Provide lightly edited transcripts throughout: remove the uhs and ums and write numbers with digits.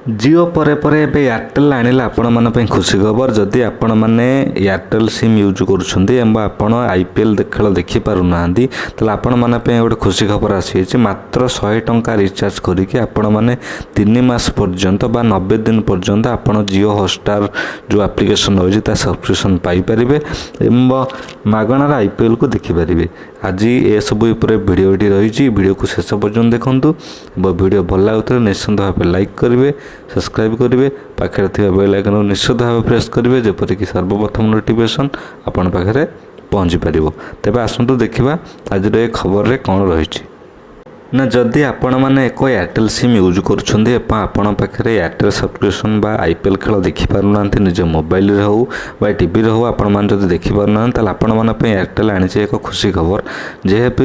ଜିଓ ପରେ ପରେ ଏବେ ଏୟାରଟେଲ୍ ଆଣିଲା ଆପଣମାନଙ୍କ ପାଇଁ ଖୁସି ଖବର। ଯଦି ଆପଣମାନେ ଏୟାରଟେଲ୍ ସିମ୍ ୟୁଜ୍ କରୁଛନ୍ତି ଏବଂ ଆପଣ ଆଇପିଏଲ୍ ଖେଳ ଦେଖିପାରୁନାହାନ୍ତି, ତାହେଲେ ଆପଣମାନଙ୍କ ପାଇଁ ଗୋଟେ ଖୁସି ଖବର ଆସିଯାଇଛି। ମାତ୍ର 100 ଟଙ୍କା ରିଚାର୍ଜ କରିକି ଆପଣମାନେ 3 ମାସ ପର୍ଯ୍ୟନ୍ତ ବା 90 ଦିନ ପର୍ଯ୍ୟନ୍ତ ଆପଣ ଜିଓ ହଟଷ୍ଟାର ଯେଉଁ ଆପ୍ଲିକେସନ୍ ରହିଛି, ତା ସବସ୍କ୍ରିପସନ୍ ପାଇପାରିବେ ଏବଂ ମାଗଣାରେ ଆଇପିଏଲ୍କୁ ଦେଖିପାରିବେ। ଆଜି ଏସବୁ ଉପରେ ଭିଡ଼ିଓଟି ରହିଛି। ଭିଡ଼ିଓକୁ ଶେଷ ପର୍ଯ୍ୟନ୍ତ ଦେଖନ୍ତୁ ଏବଂ ଭିଡ଼ିଓ ଭଲ ଲାଗୁଥିଲେ ନିଶ୍ଚିନ୍ତ ଭାବେ ଲାଇକ୍ କରିବେ, ସବସ୍କ୍ରାଇବ୍ କରିବେ, ପାଖରେ ଥିବା ବେଲ୍ ଆଇକନ୍କୁ ନିଶ୍ଚିତ ଭାବେ ପ୍ରେସ୍ କରିବେ, ଯେପରିକି ସର୍ବପ୍ରଥମ ନୋଟିଫିକେସନ୍ ଆପଣଙ୍କ ପାଖରେ ପହଞ୍ଚି ପାରିବ। ତେବେ ଆସନ୍ତୁ ଦେଖିବା ଆଜିର ଏ ଖବରରେ କ'ଣ ରହିଛି। ନା, ଯଦି ଆପଣମାନେ ଏକ ଏୟାରଟେଲ୍ ସିମ୍ ୟୁଜ୍ କରୁଛନ୍ତି ଏବଂ ଆପଣଙ୍କ ପାଖରେ ଏୟାରଟେଲ୍ ସବସ୍କ୍ରିପସନ୍ ବା ଆଇପିଏଲ୍ ଖେଳ ଦେଖିପାରୁନାହାନ୍ତି, ନିଜ ମୋବାଇଲରେ ହେଉ ବା ଟିଭିରେ ହେଉ, ଆପଣମାନେ ଯଦି ଦେଖିପାରୁନାହାନ୍ତି, ତାହେଲେ ଆପଣମାନଙ୍କ ପାଇଁ ଏୟାରଟେଲ୍ ଆଣିଛି ଏକ ଖୁସି ଖବର। ଯେହେତୁ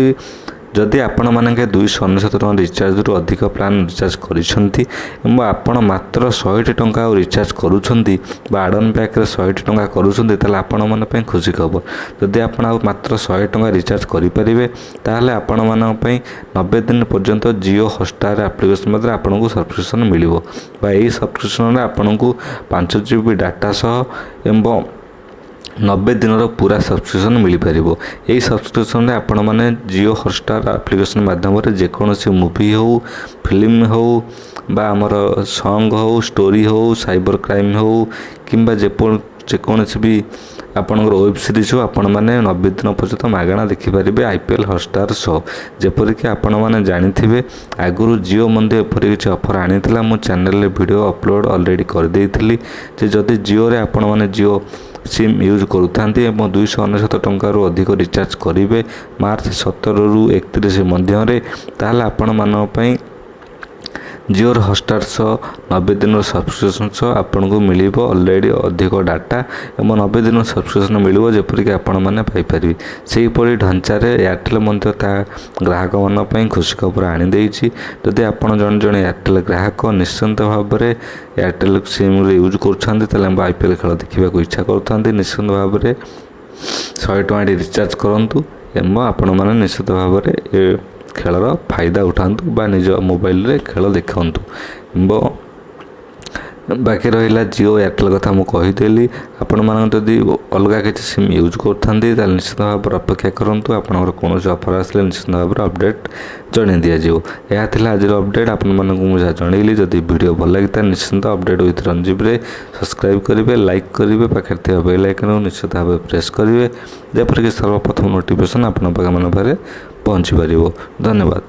ଯଦି ଆପଣମାନେ 299 ଟଙ୍କା ରିଚାର୍ଜରୁ ଅଧିକ ପ୍ଲାନ୍ ରିଚାର୍ଜ କରିଛନ୍ତି ଏବଂ ଆପଣ ମାତ୍ର 100ଟି ଟଙ୍କା ଆଉ ରିଚାର୍ଜ କରୁଛନ୍ତି ବା ଆଡ଼ନ୍ ପ୍ୟାକ୍ରେ 100ଟି ଟଙ୍କା କରୁଛନ୍ତି, ତାହେଲେ ଆପଣମାନଙ୍କ ପାଇଁ ଖୁସି ଖବର। ଯଦି ଆପଣ ଆଉ ମାତ୍ର 100 ଟଙ୍କା ରିଚାର୍ଜ କରିପାରିବେ, ତାହେଲେ ଆପଣମାନଙ୍କ ପାଇଁ 90 ଦିନ ପର୍ଯ୍ୟନ୍ତ ଜିଓ ହଟଷ୍ଟାର ଆପ୍ଲିକେସନ୍ ମଧ୍ୟରେ ଆପଣଙ୍କୁ ସବସ୍କ୍ରିପସନ୍ ମିଳିବ ବା ଏହି ସବସ୍କ୍ରିପସନ୍ରେ ଆପଣଙ୍କୁ 5 ଜିବି ଡାଟା ସହ ଏବଂ 90 ଦିନର ପୁରା ସବସ୍କ୍ରିପସନ୍ ମିଳିପାରିବ। ଏହି ସବସ୍କ୍ରିପସନ୍ରେ ଆପଣମାନେ ଜିଓ ହଟଷ୍ଟାର ଆପ୍ଲିକେସନ୍ ମାଧ୍ୟମରେ ଯେକୌଣସି ମୁଭି ହେଉ, ଫିଲ୍ମ ହେଉ ବା ଆମର ସଙ୍ଗ୍ ହେଉ, ଷ୍ଟୋରି ହେଉ, ସାଇବର କ୍ରାଇମ୍ ହେଉ କିମ୍ବା ଯେକୌଣସି ବି ଆପଣଙ୍କର ୱେବ୍ ସିରିଜ୍ ହେଉ, ଆପଣମାନେ 90 ଦିନ ପର୍ଯ୍ୟନ୍ତ ମାଗଣା ଦେଖିପାରିବେ ଆଇପିଏଲ୍ ହଟଷ୍ଟାର ସହ। ଯେପରିକି ଆପଣମାନେ ଜାଣିଥିବେ, ଆଗରୁ ଜିଓ ମଧ୍ୟ ଏପରି କିଛି ଅଫର୍ ଆଣିଥିଲା। ମୁଁ ଚ୍ୟାନେଲରେ ଭିଡ଼ିଓ ଅପଲୋଡ଼ ଅଲରେଡ଼ି କରିଦେଇଥିଲି ଯେ ଯଦି ଜିଓରେ ଆପଣମାନେ ଜିଓ ସିମ୍ ୟୁଜ୍ କରୁଥାନ୍ତି ଏବଂ 299 ଟଙ୍କାରୁ ଅଧିକ ରିଚାର୍ଜ କରିବେ ମାର୍ଚ୍ଚ 17ରୁ 31 ମଧ୍ୟରେ, ତାହେଲେ ଆପଣମାନଙ୍କ ପାଇଁ ଜିଓର ହଟଷ୍ଟାର ସହ 90 ଦିନର ସବସ୍କ୍ରିପସନ୍ ସହ ଆପଣଙ୍କୁ ମିଳିବ ଅଲରେଡ଼ି ଅଧିକ ଡାଟା ଏବଂ 90 ଦିନ ସବସ୍କ୍ରିପସନ୍ ମିଳିବ, ଯେପରିକି ଆପଣମାନେ ପାଇପାରିବେ। ସେହିପରି ଢାଞ୍ଚାରେ ଏୟାରଟେଲ୍ ମଧ୍ୟ ତା ଗ୍ରାହକମାନଙ୍କ ପାଇଁ ଖୁସି ଖବର ଆଣିଦେଇଛି। ଯଦି ଆପଣ ଜଣେ ଜଣେ ଏୟାରଟେଲ୍ ଗ୍ରାହକ, ନିଶ୍ଚିନ୍ତ ଭାବରେ ଏୟାରଟେଲ୍ ସିମ୍ରେ ୟୁଜ୍ କରୁଛନ୍ତି, ତାହେଲେ ଆଇପିଏଲ୍ ଖେଳ ଦେଖିବାକୁ ଇଚ୍ଛା କରୁଥାନ୍ତି, ନିଶ୍ଚିନ୍ତ ଭାବରେ 100 ଟଙ୍କାଟି ରିଚାର୍ଜ କରନ୍ତୁ ଏବଂ ଆପଣମାନେ ନିଶ୍ଚିତ ଭାବରେ ଏ ଖେଳର ଫାଇଦା ଉଠାନ୍ତୁ ବା ନିଜ ମୋବାଇଲରେ ଖେଳ ଦେଖନ୍ତୁ। ଏବଂ ବାକି ରହିଲା ଜିଓ, ଏୟାରଟେଲ୍ କଥା ମୁଁ କହିଦେଲି। ଆପଣମାନଙ୍କ ଯଦି ଅଲଗା କିଛି ସିମ୍ ୟୁଜ୍ କରୁଥାନ୍ତି, ତାହେଲେ ନିଶ୍ଚିତ ଭାବରେ ଅପେକ୍ଷା କରନ୍ତୁ। ଆପଣଙ୍କର କୌଣସି ଅଫର୍ ଆସିଲେ ନିଶ୍ଚିତ ଭାବରେ ଅପଡ଼େଟ୍ ଜଣାଇ ଦିଆଯିବ। ଏହା ଥିଲା ଆଜିର ଅପଡ଼େଟ୍। ଆପଣମାନଙ୍କୁ ମୁଁ ଯାହା ଜଣାଇଲି, ଯଦି ଭିଡ଼ିଓ ଭଲ ଲାଗିଥାଏ, ନିଶ୍ଚିନ୍ତ ଅପଡ଼େଟ୍ ୱିଥ୍ ରଞ୍ଜୀବରେ ସବସ୍କ୍ରାଇବ୍ କରିବେ, ଲାଇକ୍ କରିବେ, ପାଖରେ ଥିବା ବେଲ୍ ଆଇକନ୍କୁ ନିଶ୍ଚିତ ଭାବେ ପ୍ରେସ୍ କରିବେ, ଯେପରିକି ସର୍ବପ୍ରଥମ ନୋଟିଫିକେସନ୍ ଆପଣଙ୍କ ପାଖରେ ପହଞ୍ଚି ପାରିବ। ଧନ୍ୟବାଦ।